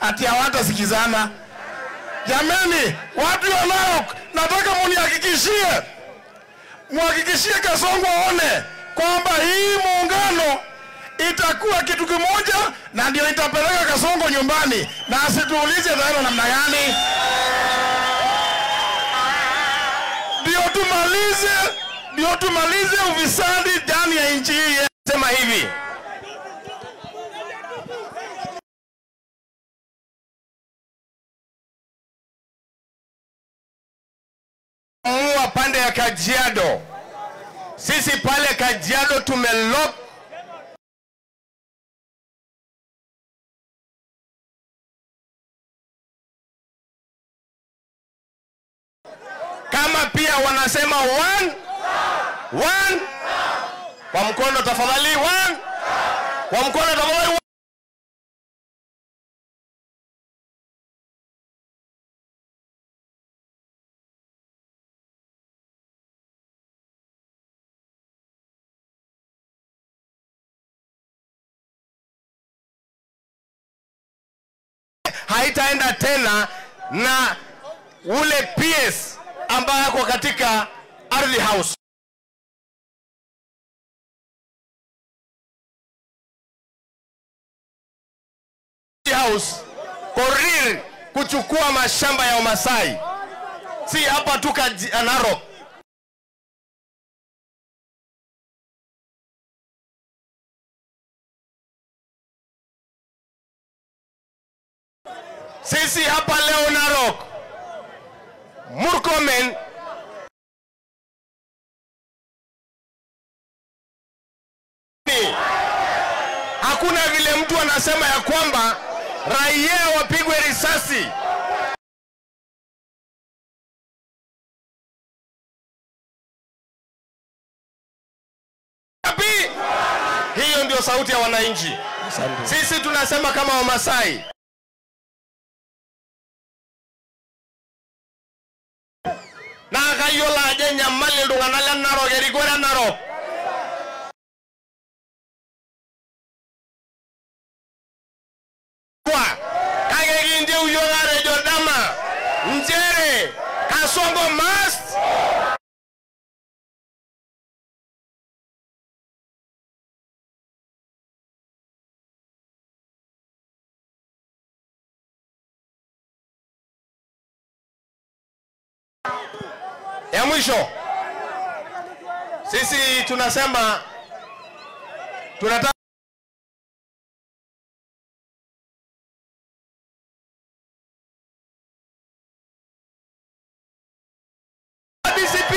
ati hawatasikizana. Jameni, watu wa Narok, nataka munihakikishie, muhakikishie Kasongo aone kwamba hii muungano itakuwa kitu kimoja na ndio itapeleka Kasongo nyumbani, na asituulize tena namna gani. Ndio tumalize ufisadi ndani ya nchi hii. Sema hivi, mua pande ya Kajiado. Sisi pale Kajiado tumelock kama pia wanasema one one kwa mkono tafadhali, one kwa mkono tafadhali. Haitaenda tena na ule PS ambaye ako katika Ardhi House. House Korir kuchukua mashamba ya Wamasai. Si hapa tu Narok. Sisi hapa leo Narok, Murkomen hakuna vile mtu anasema ya kwamba raia wapigwe risasi. Hiyo ndio sauti ya wananchi. Sisi tunasema kama Wamasai, na kayiolo ajo enyamali iltung'anak le Narok, erikore Narok. Kake kincheu yiok atejo dama nchere Kasongo must. Ya mwisho, sisi tunasema tunataka DCP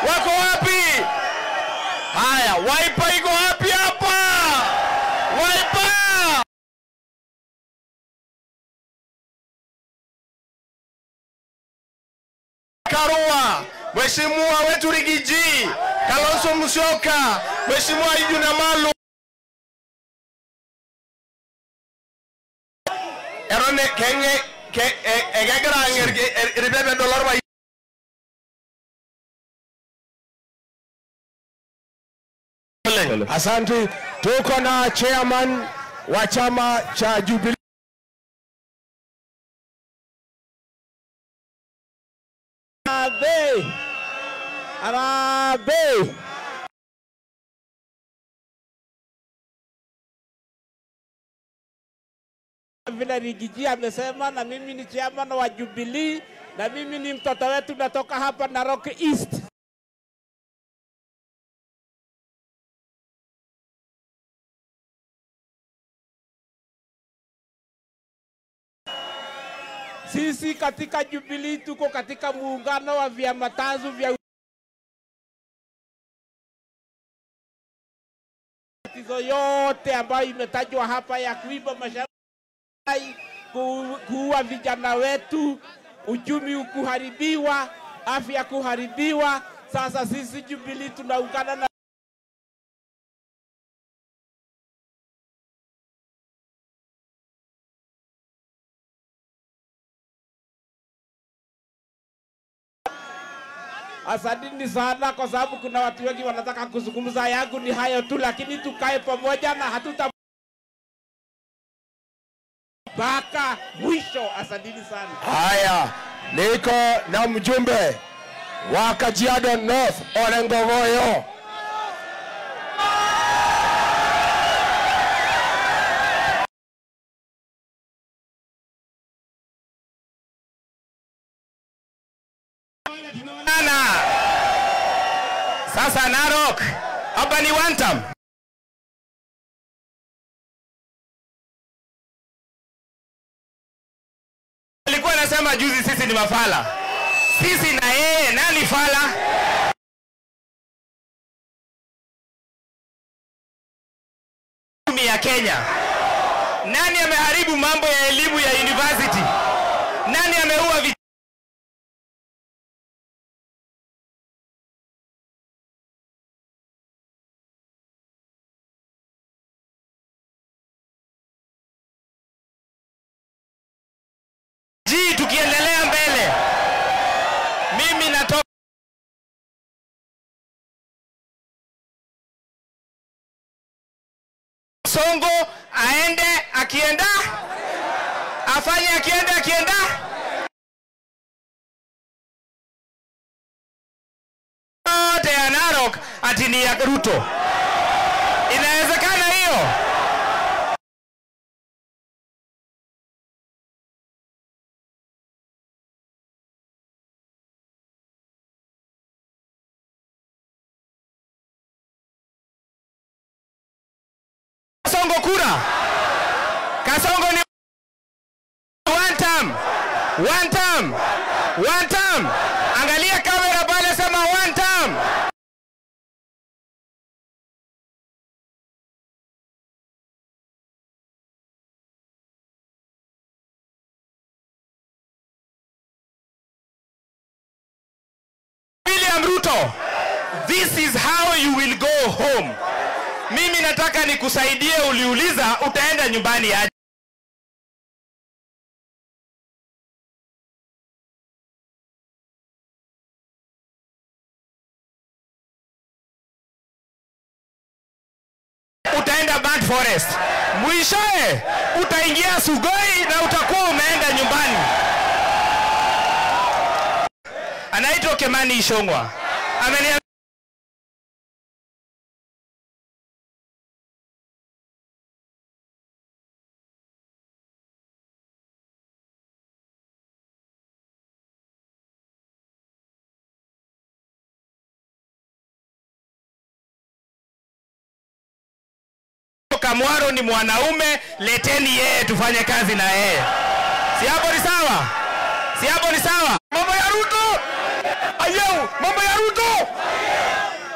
wako wapi? Haya, Wiper iko wapi hapa? Wiper! Karua, Mheshimiwa wetu Rigiji, Kalonzo Musyoka, Mheshimiwa Ijuna Malu. Erone kenge ke ekegira irpepe dollar. Asante. Tuko na chairman wa chama cha Jubilee. Harambee! Harambee! Vile Rigiji amesema, na mimi ni chairman wa Jubilee, na mimi ni mtoto wetu natoka hapa Narok East. Sisi katika Jubilee tuko katika muungano wa vyama tanzu vya tatizo yote ambayo imetajwa hapa ya kuiba mashamba, kuua vijana wetu, uchumi kuharibiwa, afya kuharibiwa. Sasa sisi Jubilee tunaungana na Asanteni sana kwa sababu kuna watu wengi wanataka kuzungumza. Yangu ni hayo tu, lakini tukae pamoja na hatuta mpaka mwisho. Asanteni sana. Haya, niko na mjumbe wa Kajiado North, Orengo Goyo. Sasa Narok, hapa ni one term. Alikuwa anasema juzi sisi ni mafala. Sisi na yeye nani fala? Ya Kenya. Nani ameharibu mambo ya elimu ya university? Nani ameua tukiendelea mbele? Mimi natoka Songo aende akienda, afanye akienda akienda. Yote ya Narok ati ni ya Ruto. Inawezekana hiyo? Kasongo kura. Kasongo ni one term. One term. One term. Angalia kamera pale, sema one term. William Ruto, this is how you will go home. Mimi nataka nikusaidie, uliuliza utaenda nyumbani aje. Utaenda Bad Forest. Mwishowe utaingia Sugoi na utakuwa umeenda nyumbani. Anaitwa Kimani Ichung'wah. Amenia Kamwaro ni mwanaume, leteni yeye tufanye kazi na yeye. Si hapo ni sawa? Si hapo ni sawa? Mambo ya Ruto! Ayeu, mambo ya Ruto!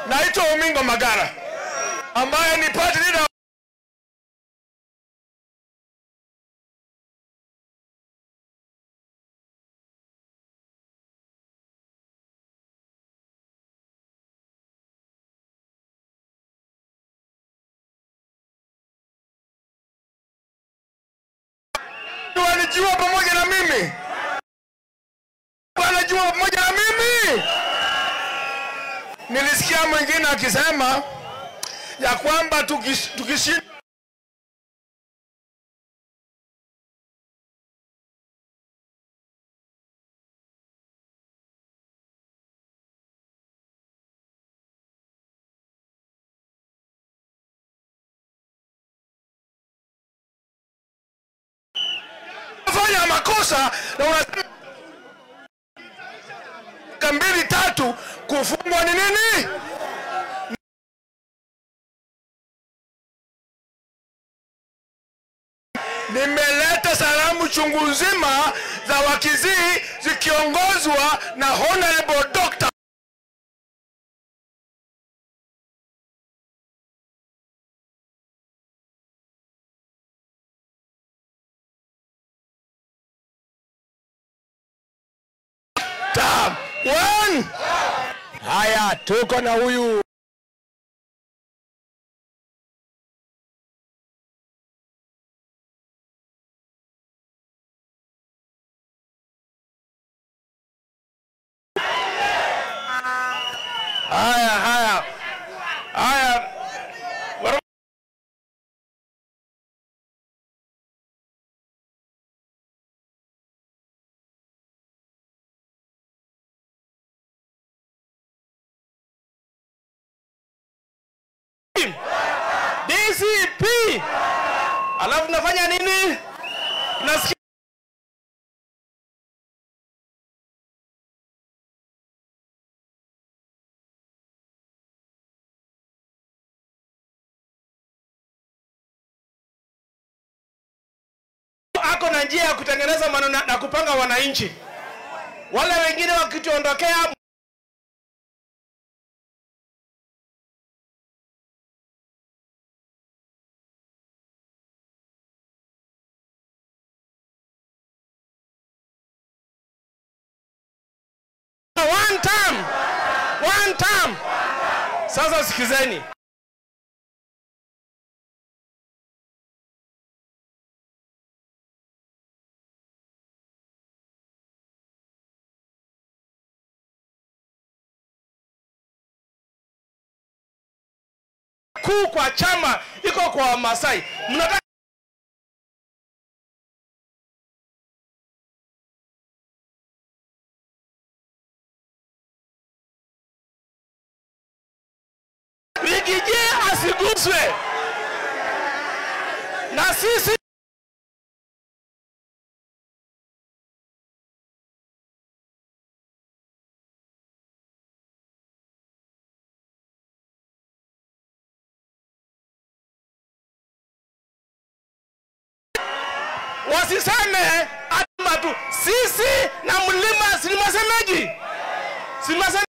Naitwa Omingo Magara, ambaye ni party leader wanajua pamoja na mimi. Wanajua pamoja na mimi. Nilisikia mwingine akisema ya kwamba tukishinda fanya makosa na unasema mbili tatu kufungwa ni nini? Nimeleta salamu chungu nzima za Wakisii zikiongozwa na Honorable Dr. One. Haya, tuko na huyu Haya, haya. Haya. Alafu tunafanya nini? Tunasikia ako na njia ya kutengeneza maneno na kupanga wananchi. Wale wengine wakituondokea one term, one term. Sasa sikizeni. Kuu kwa chama iko kwa Wamasai. Mnataka Rigiji asiguswe. Na sisi wasiseme atuma tu sisi na mlima, si ni masemeji? Si ni masemeji?